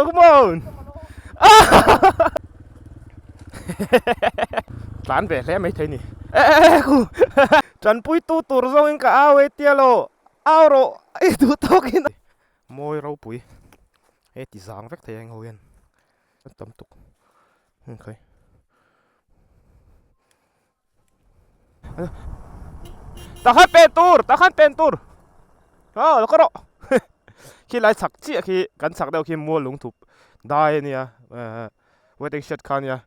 Come on! Tlan ve hle mai thei ni. Ku tanpui tu tur zawngin ka au e tia lo. Au rawh i duh tawkin. Mawi ropui he ti zang vek thei a eng ho hian. Tam tuk. Okay. Takhan pen tur takhan pen tur aw lo ka rawh khi lai chhak chiah khi kan chhak deuh khi mual lung thup dai a nia ehh waiting shed kha a nia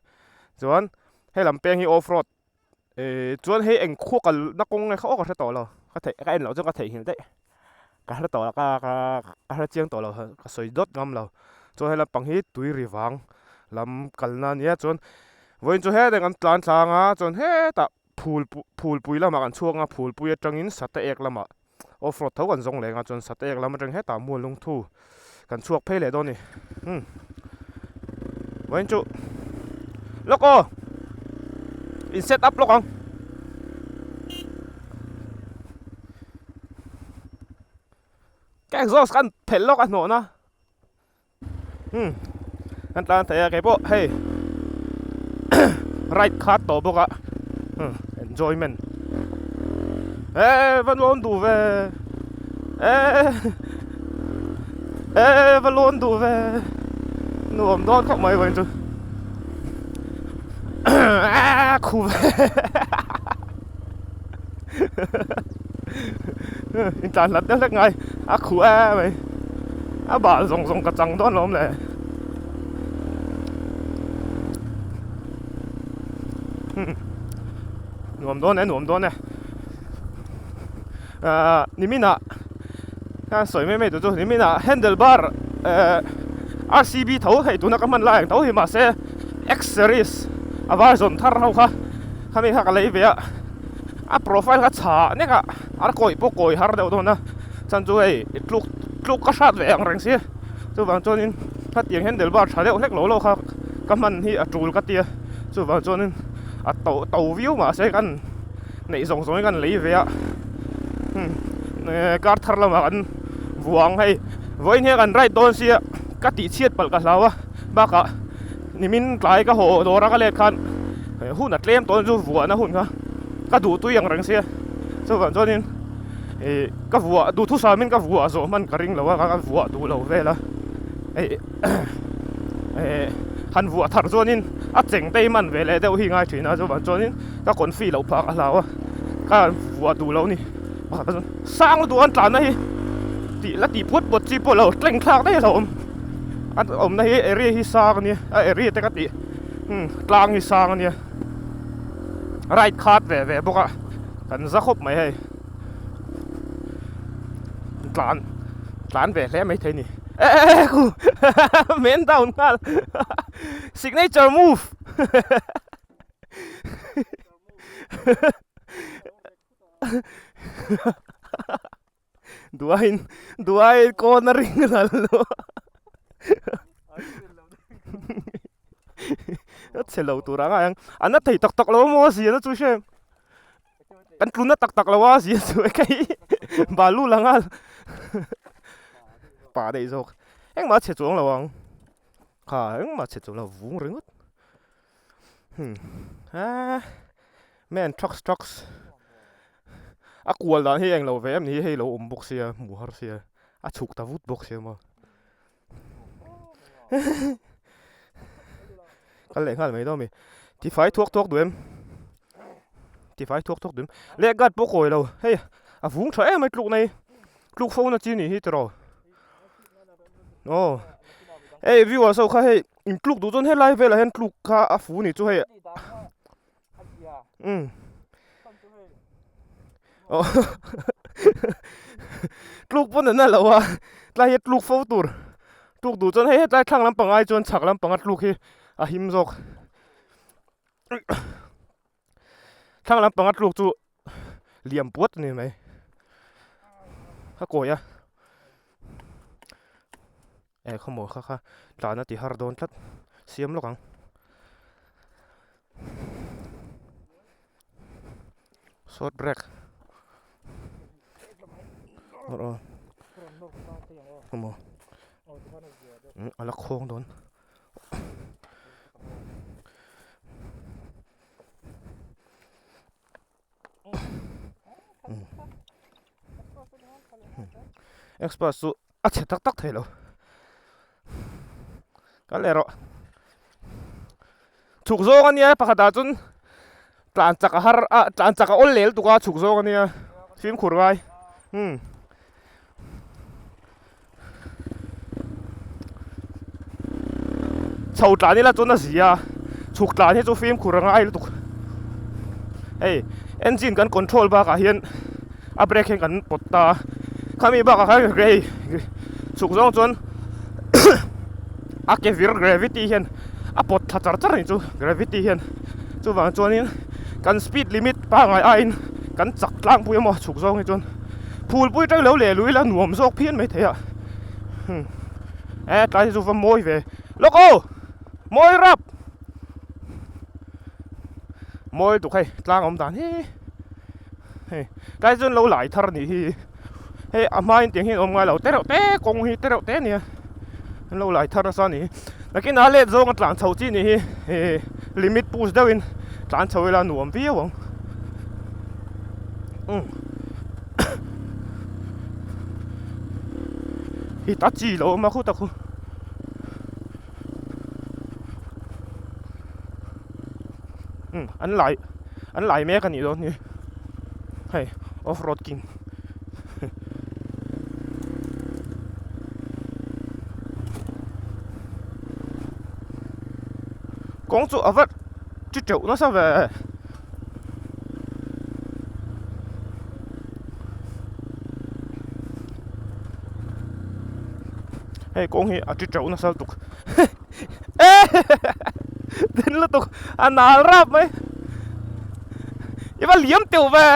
chuan hei lam peng hi off road ehh chuan hei eng khua kal na kawng nge kha aw ka hre tawh lo ka theih ka en loh chuan ka theihnghilh daih ka hre tawh lo ka ka ka hre chiang tawh lo ka sawi dawt ngam lo chuan hei lampang hi tui ri vang lam kalna a nia chuan vawiin chu hetah kan tlan tlang a chuan hetah phul phulpui lamah kan chhuak a phulpui atangin sate ek lamah off road tho kan zawng leh ang a chuan sate ek lam atang hetah mual lungthu kan chhuak phei leh dawn a ni umm vawiin chu lawk aw in set up lawk ang. Ka exhaust khan phelh lawk a hnawh na umm kan tlan thei a keipawh hei ride khat tawh bawk a umm enjoyment eh va lawn duh ve eh eh va lawn duh ve nuam dawn khawp mai vawiin chu ah khu ve. In tlan hlat deuh hlek ngai a khuh em mai a bal zawng zawng ka chang dawn lawm le nuam dawn e nuam dawn e ahh niminah khan sawi mai mai tur chu niminah handle bar ehh rcb tho hei tuna ka hman lai ang tho hi mahse x series a version thar ho kha khami kha ka lei ve a. A profile kha chhah nek a, a kawih pawh kawi har deuh dawn a, chhan chu hei tluk tluk ka hrat ve ang reng si, chuvang chuanin hetiang handle bar tha deuh hlek lo lo kha ka hman hi a tul ka tia, chuvang chuanin a to to viau mahse kan neih zawng zawng hi kan lei ve a, umm kar thar lamah kan vuah ang hei vawiin hian kan ride dawn sia ka tih chhiat palh ka hlau a bakah. Nimin tlai ka haw dawr a ka let khan hun a tlem tawn chu vuahna hun kha ka duh tui ang reng sia chuvang chuanin ih ka vuah duhthusam in ka vuah zawh hman ka ring lo a ka vuah duh lo vel a ih eh han vuah thar chuanin a cheng te hi man ve leh deuh hi ngai thin a chuvang chuanin ka confi loh phah ka hlau a ka vuah duh lo a ni sang lutuk an tlanna hi tih la tih puat puat chi pawh lo tleng thlak daih a lo awm. A awmna hi area hi sang a nia a area te ka tih umm tlang hi sang a nia ride khat ve ve bawk a kan za khawp mai hei tlan tlan ve hle mai thei a ni eh khu man down nghal signature move Duain duain kawn a ring ral lo a chhe lo tur ang a ang a na thei tak tak lo maw a zia na chu hre kan tlun na tak tak lo a zia chu hei balu la nghal pa daih zawk engmah a chhe chuang lo ang kha engmah a chhe chuang lo vung ringawt hmm ah man trucks trucks. A kual dan hi englo ve em ni hi hei lo awm bawk sia hmuh har sia a chhuk ta vut bawk sia maw kal leh nghal mai dawn mi tifai thuak thuak duh em tifai thuak thuak duh em leh guard pawh kawi lo hei a vung tha em mai tluk nei tluk fo na chi ni hi tiraw aw hei viewers ho kha hei in tluk duh chuan helai velah hian tluk kha a fu ni chu hei umm aw tluk pawn an na lo a tlai hi tluk fo tur tluk duh chuan hei hetlai thlang lampang ai chuan chhak lampanga tluk hi a him zawk thlang lampanga tluk chu liam puat a ni mai a kawi a eh khawmaw kha kha tlan a ti har dawn tlat siam lawk ang short break aw khawmaw. A la khawng dawn. Xpass chu a chhe tak tak thei lo kal leh rawh chhuk zawng a nia pakhat ah chuan tlan chak a har a tlan chak a awl lel tuk a chhuk zawng a nia fimkhur ngai umm. Chho tlan ila chuan a zia a, chhuk tlan hi chu fimkhur a ngai lutuk. Hei engine kan control bakah hian a brake hian kan pawt ta a, khami bakah khan hei chhuk zawng chuan a ke vir gravity hian a pawt thla char char a ni chu gravity hian chuvang chuanin kan speed limit pangngai aiin kan chak tlangpui emaw chhuk zawng hi chuan. Phulpui tang lo leh lui la nuam zawk phian mai thei a e tlai hi chu va mawi ve lawk aw mawi rap mawi tuk hei tlang awm dan hi hei tlai chuan lo lai thar nih hi hei a hmain tiang hian awm ngai lo te reuh te kawng hi te reuh te ania an lo lai thar nasa a ni hi nakin a let zawng a tlan chho chi nih hi limit push deuhin tlan chho ila nuam viau ang. Hi ta chi lo awm a khut a khu umm an lai an lai mek a nih dawn hi hei off road king kawng chu a va chi teuh nasa ve. Hei kawng hi a ti teuh nasa lutuk din lutuk a nal rap mai i va liam teuh ve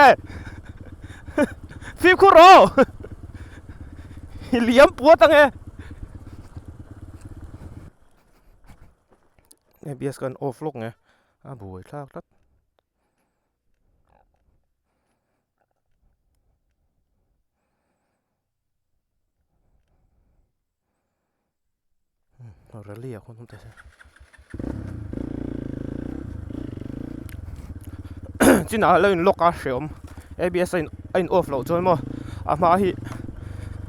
fimkhur rawh i liam puat ang e. ABS kan off lawk nge a buai thlak tlat. Rally ah khawn awm teh se chinah lo in lock a hreawm abs a in a in off loh chuan maw a hma hi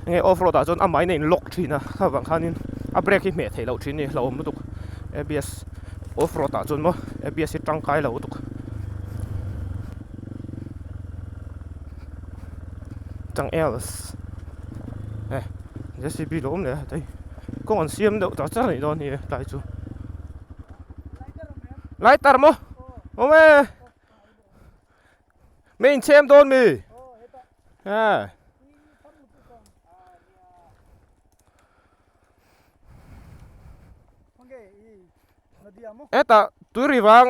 enge off road ah chuan amah in a in lock thin a kha vang khanin a brake hi hmeh theih loh thin a ni hlauhawm lutuk abs off road ah chuan maw abs hi tangkai lo lutuk. Chang else eh jcb lo awm leh a hei kawng an siam deuh char char a nih dawn hi tlai chu lighter maw awm e mi inchhem dawn mi eh. Hetah tui ri vang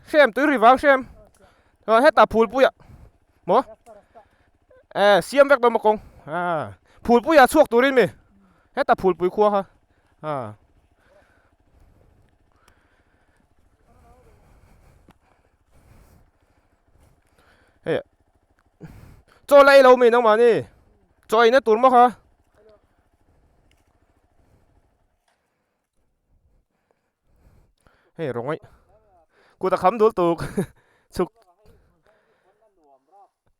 hrem tui ri vang hrem chuan hetah phulpuiah maw eh siam vek dawn maw kawng ah phulpuiah chhuak turin mi hetah phulpui khua kha ah. Hei chaw la ei lo mi nangmahni chaw eina tur maw kha. Hei rawngaih kut a kham dul tuk chhuk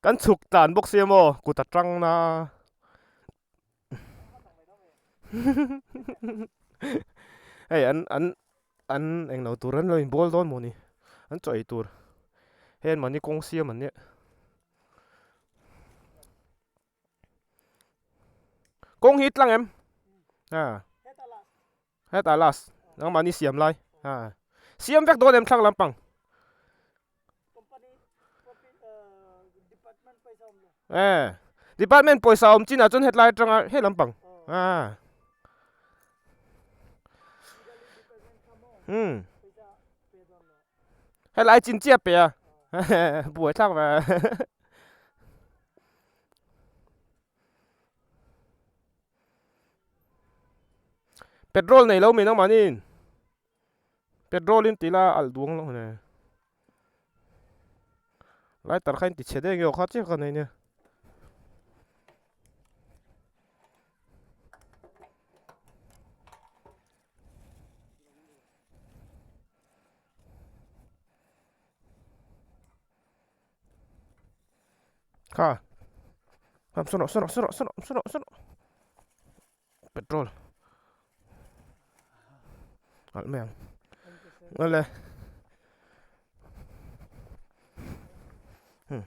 kan chhuk tlan bawk sia maw kut a tang na hei an an an englo tur an lo inbawl dawn mawni an chaw ei tur hei an mahni kawng siam an nia. Kawng hi tlang em? Ha. Hetah last. Nangmahni siam lai. Ha. Siam vek dawn em thlang lampang? Eh. Department pawisa awm chinah chuan hetlai atanga he lampang. Ha. Hmm. Helai chin chiah pe a. Buai thlak ve. Petrol nei lo mai nangmah nin. Petrol in tila alh duang lo ne. Lighter kha in ti chhe deuh nge aw kha chiah ka nei nia. Kha saw rawh saw rawh saw rawh saw rawh saw rawh saw rawh petrol alh mai ang awle hmm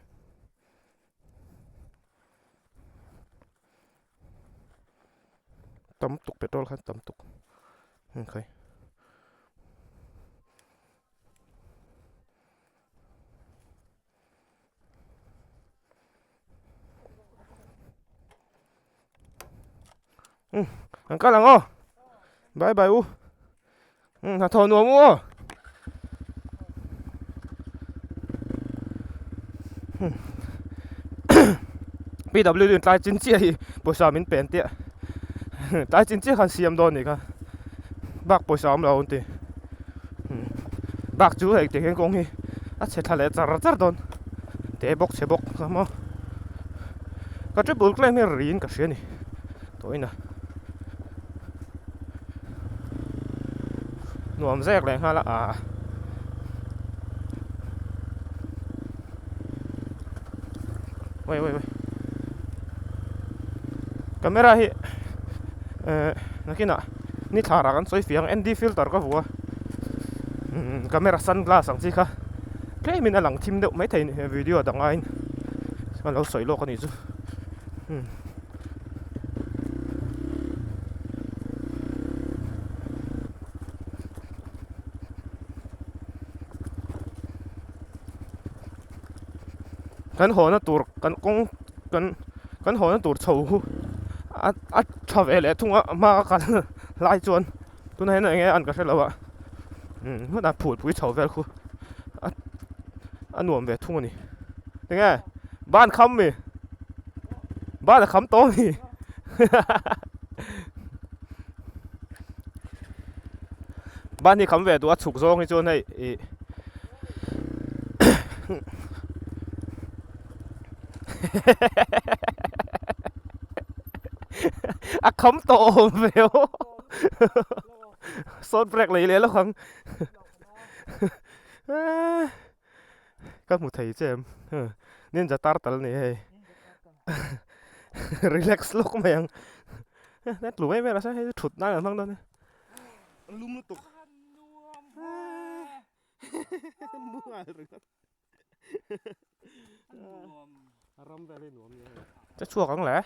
tam tuk petrol khan tam tuk okay. Um an kal ang aw bye bye u um hnathawh nuam u aw um PWD in tlai chin chiah hi pawisa min pen tiah tlai chin chiah khan siam dawn a nih kha bak pawisa awm lo an ti. Bak chu hei tiang hian kawng hi a chhe thla leh char char dawn te bawk chhe bawk a maw ka triple claim hi riin ka hria a ni tawhin a nuam zek leh nghal a ah wei wei wei camera hi eh nakinah ni thla rah kan sawi fiah ang N_D filter ka vuah a camera sunglass ang chi kha tlem in a lang thim deuh maithei a ni he video dang aiin ka lo sawi lawk a nih chu umm. Kan hawna tur kan kawng kan kan hawna tur chho hu a a tha ve leh thung a hma a kal lai chuan tunah hian eng nge an ka hre lo a umm hmunah phulpui chho vel khu a a nuam ve thung a ni enge ban kham mi ban a kham tawh a ni ban hi kham ve duh a chhuk zawng hi chuan hei ih a kham tawh awm ve aw sawt break lei leh lawk ang ka hmu thei che em ninja turtle a ni hei relax lawk mai ang a tlu mai mai lo hei thut nan an hmang dawn a lum lutuk Che chhuak ang le.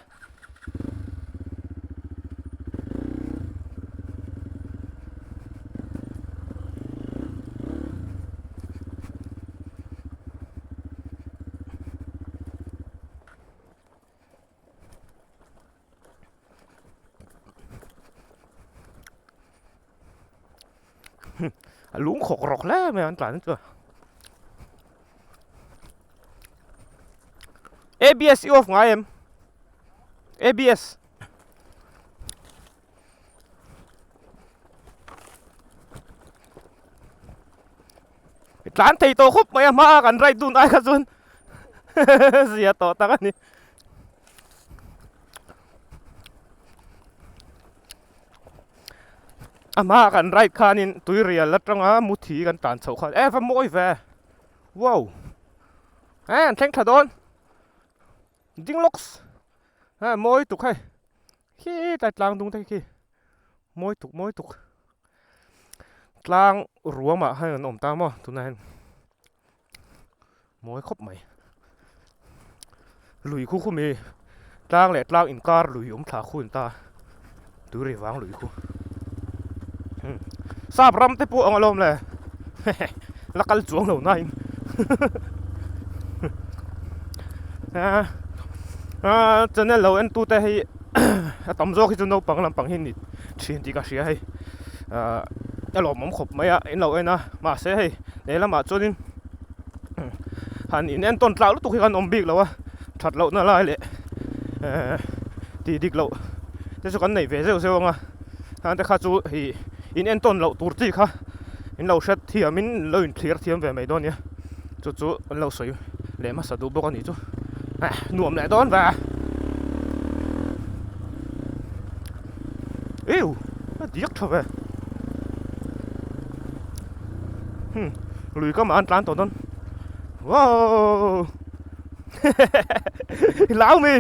A lung khawk rawk hle mai an tlan chu ABS i off ngai em ABS tlan thei tawh khawp mai a hma kan ride dun ai kha chuan zia tawh tak a ni. A hmaah kan ride khanin tuirial atanga muthi kan tan chhoh khan e va mawi ve wow e an thleng thla dawn ding lawks e mawi tuk hei khi tlai tlang dung te khi mawi tuk mawi tuk tlang ruamah hian an awm ta maw tunah hian mawi khawp mai lui khu khumi tlang leh tlang inkar lui awm thla khu an ta tui vang lui khu sap ram te pawh ang alawm le la kal chuang lo nain a channel lo en tute hi a tam zawk hi chu naupang lampang hi ni thin tih ka hria hei ahh a lawmawm khawp mai a in lo en a mahse hei lehlamah chuanin han in entawn tlak lutuk hi kan awm bik lo a that lohna lai leh ehh tih dik loh te chu kan nei ve zeuh zeuh ang a hang te kha chu ih in entawn loh tur chi kha in lo hret thiam in in lo inthlir thiam ve mai dawn nia chu chu an lo sawi leh hmasa duh bawk a nih chu eh nuam leh dawn ve Ew a diak tha ve hmm lui kam ah an tlan tawh dawn wow. I hlau mi?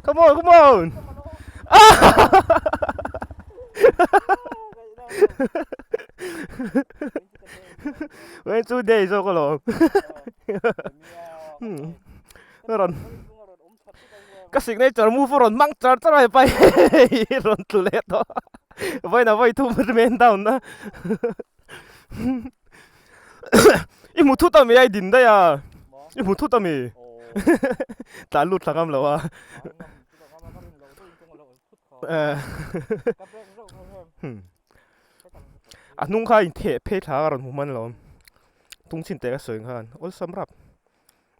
Come on, come on. When chu day zawk alawm. Rawn ka signature move rawn hmang char char a hepa hi rawn tlu leh tawh vawiin a vawi thum remain down na i hmu thut ami a i din daih a i hmu thut ami tlan lut thla ngam lo a a hnung kha intheh phei thla a rawn hmu hman lo tung chin teh ka sawi khan awlsam rap.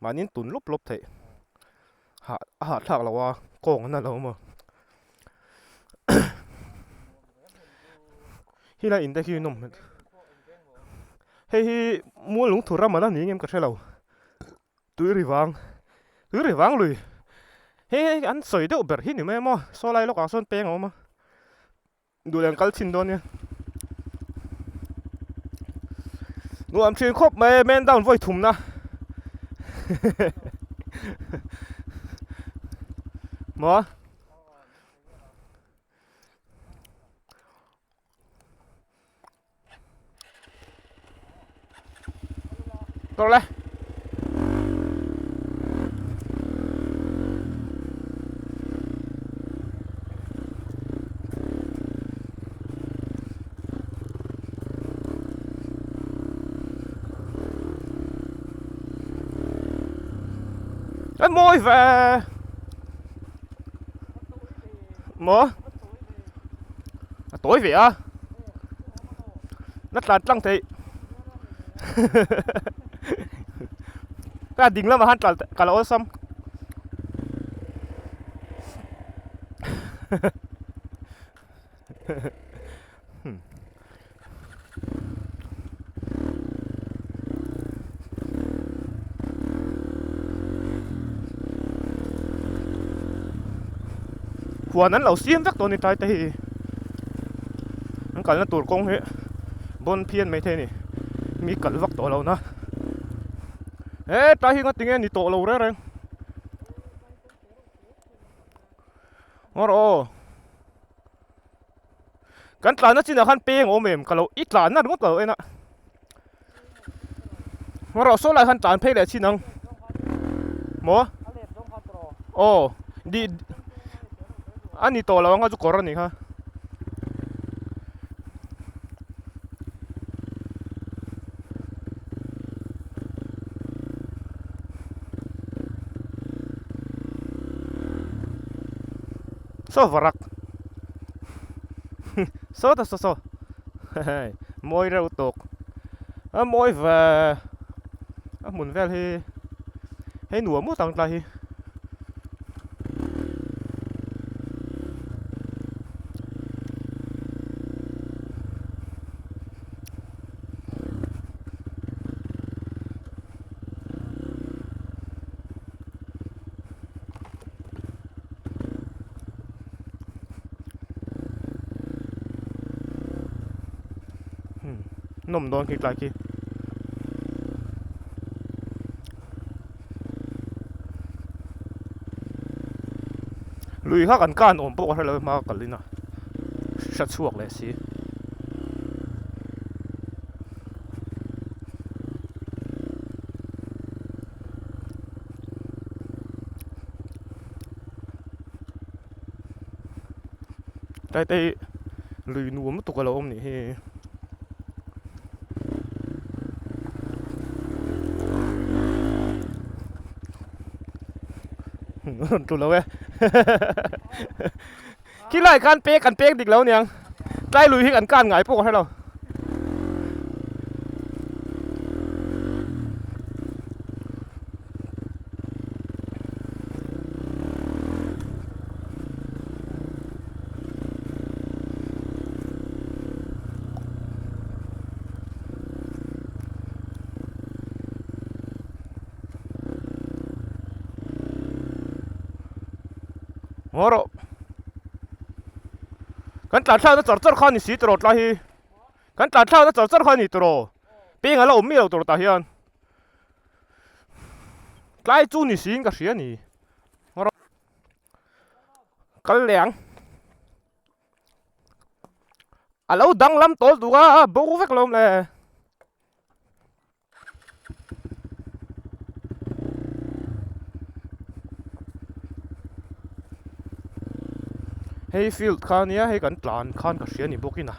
Mahni tun lawp lawp theih hah a hahthlak loh a kawng an la lo maw helai in te khi nawm hmel hei hi mual lungthur ram ala ni ngem ka hre lo tui ri vang tui ri vang lui hei hei an sawi deuh ber hi ni mai maw saw lai lawkah sawn peng a awm a. Duh an kal thin dawn nia. Nuam thin khawp mai man down vawi thum na. Maw? Tawrh le. Ê mawi ve. Maw? A tawi ve a. Na tlan tlang theih ka ding lamah khan tlan ka lo awlsam Huan an lo siam vek tawh a ni tlai te hi an kalna tur kawng hi bawn phian maithei a ni mi kalh vak tawh lo na he tlai hi ngatinge a ni tawh lo reng reng. Ngaw rawh aw. Kan tlanna chinah khan peng a awm em ka lo i tlanna ringawt ka lo en a rawh saw lai khan tlan phei leh chin ang maw aw di a ni tawh lo ang a chu kawr a nih kha. Saw varak saw ta saw saw hei mawi reuh tawk a mawi ve a hmun vel hi hei nuam ngawt ang tlai hi. Nawm dawn khi tlai khi. Lui kha kan kan awm pawh ka hre lo hma ka kal in a hre chhuak leh si. Tlai te hi lui nuam lutuk a lo awm nih hi. Rawn tlu lo e khi lai khan pek an pek dik lo aniang tlai lui hi kan kan ngai pawh ka hre lo. Ngaw rawh. Kan tlan thlakna char char kha a ni si tawh tlai hi. Kan tlan thlakna char char kha a ni tawh. Peng a la awm miah lo tawh tah hian. Tlai chu ni siin ka hria a ni. Kal leh ang. A lo danglam tawl duh a, bo vek lo awm le. Hei field kha ania hei kan tlan khan ka hria ni bawk in a.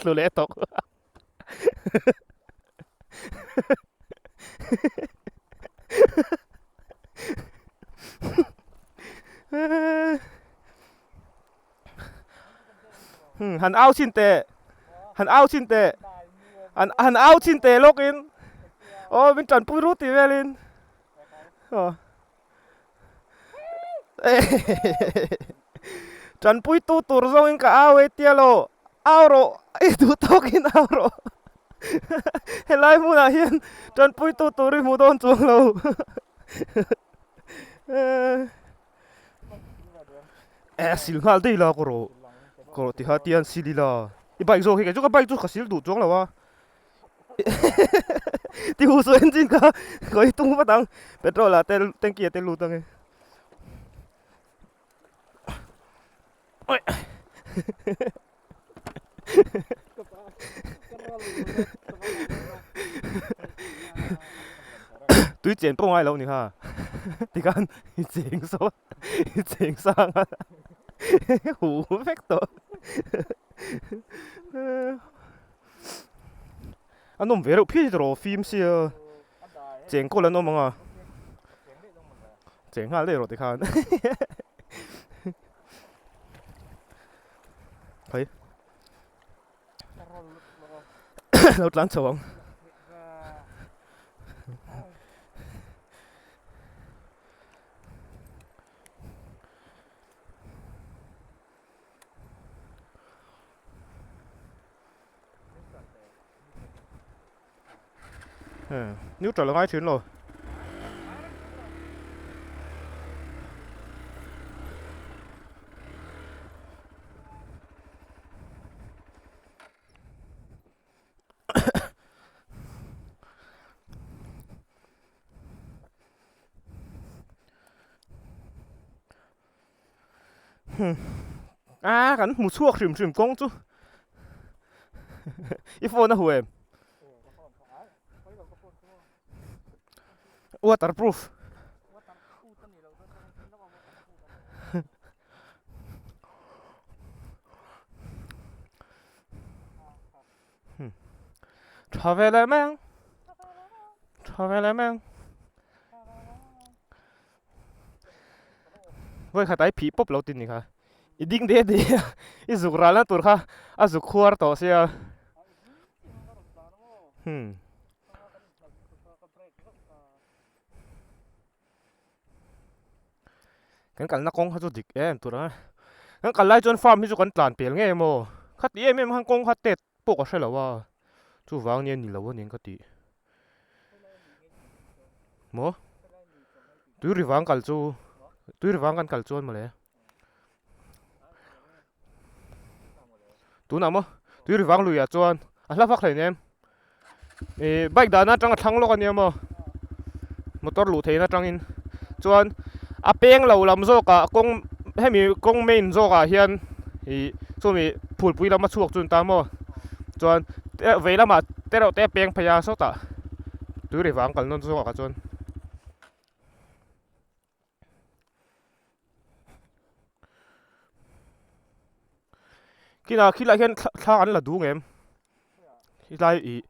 Tlu leh tawk. Han au chin teh han au chin teh han han au chin teh lawk in aw min tanpui rut tih vel in aw Tanpui tu tur zawngin ka au e tia lo, au rawh i duh tawkin au rawh. Helai hmunah hian tanpui tu tur i hmu dawn chuang lo. E a sil nghal daih la ka rawh, ka rawh tiha tian sil ila. I bike zawk hi kei chu ka bike chu ka sil duh chuang lo a. Ti hu saw engine kha kawi tung vat ang petrol ah te tanky ah te lut ang e. Tui chen pawh ngai lo ni kha tikhan i cheng saw i cheng sang a hu vek tawh. A nawm ve reuh phian hi tawh fim sia cheng kawl an awm ang a cheng nghal daih rawh tikhan phei lo tlan chho ang. Neutral a ngai thin lo. A kan hmu chhuak hrim hrim kawng chu i phone a hu em waterproof tha ve leh mai ang tha ve leh mai ang. Vawi khat ai phih pawp lo tin ni kha i ding de de a i zuk ralna tur kha a zuk khuar tawh sia hmm kan kalna kawng kha chu dik em tur a kan kal lai chuan farm hi chu kan tlan pel ngei emaw khati em em khan kawng kha tet pawh ka hre lo a chuvang nia ni lo a nia ka tih maw tui ri vang kal chu tui ri vang kan kal chuan mawle tunah maw tui ri vang luiah chuan a hla vak hleinem ih bike dahna atanga thlang lawk ania maw motor luh theihna atangin chuan a peng lo lam zawkah kawng hemi kawng main zawkah hian ih chumi phulpui lama chhuak chu an ta maw chuan vei lamah te reuh te a peng phei a sawtah tui ri vang kal nawn zawkah chuan. Kinah khilaiah hian thla an la duh ngem helai ih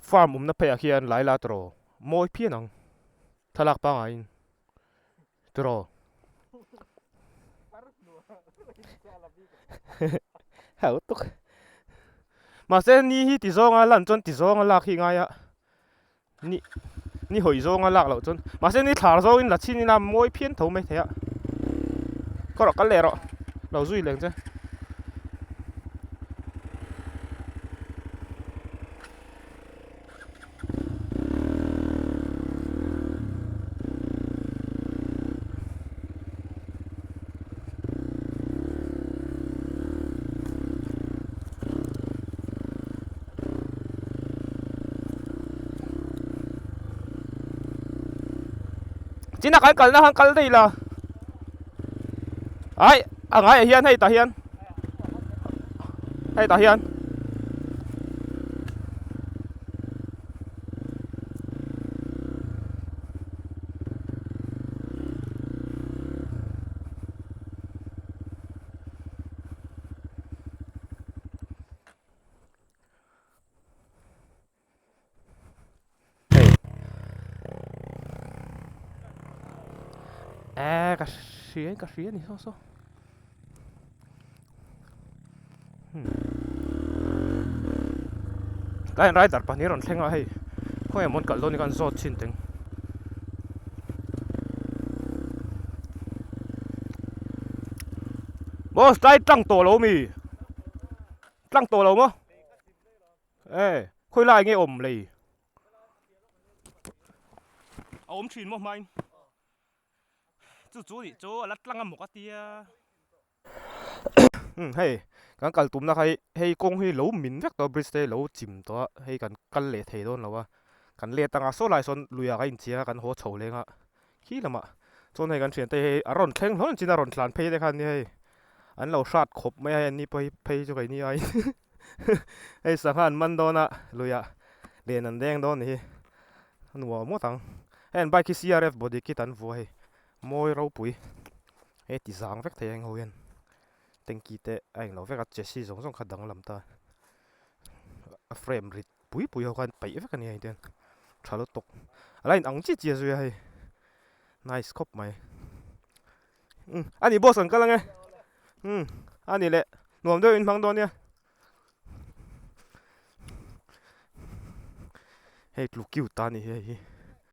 farm awmna pheiah khian lai la tawh. mawi phian ang thlalak pangaiin tiraw hau tuk mahse ni hi ti zawnga lan chuan ti zawnga lak hi ngai a ni ni hawi zawnga lak loh chuan mahse ni thlar zawngin la chhin ila mawi phian tho mai thei a ka rawh kal leh rawh lo zui leng che. China kan kalna khan kal daih la ai a ngaiah hian hei tah hian hei tah hian. Eee ka hria ka hria a ni saw saw tlaiah rider pahnih a rawn thleng a hei khawnge maw an kal dawn hi ka han zawt chhin teng. Boss tlai tlang tawh lo mi tlang tawh lo maw e khawi lai nge awm lei a awm thin maw hmain chu chu nih chu a la tlang a maw ka tia umm hei kan kal tumna kha hi hei kawng hi lo min vek tawh a bridge te hi lo chim tawh a hei kan kal leh thei dawn lo a kan let anga saw lai sawn luiah kan inchiang a kan haw chho leng a khi lamah chuan hei kan thiante hi a rawn thleng hlawl chin a rawn tlan phei te khan nia hei an lo hrat khawp mai a hei an ni pawh hi phei chu keini aiin hei sangha an man dawn a luiah len an deng dawn a ni hi a nuam ngawt ang hei an bike hi C R F body kit an vuah hei mawi ropui hei ti zang vek thei a eng ho hian tanky te a englo vek a chassis zawng zawng kha danglam ta a frame rit pui pui ho khan paih vek a ni hei te tha lutuk a la in ang chiah chiah zui a hei nice khawp mai umm a ni boss kan kal ange umm a ni leh nuam deuh in hmang dawn nia hei tlu cute ta a ni hi hei hi.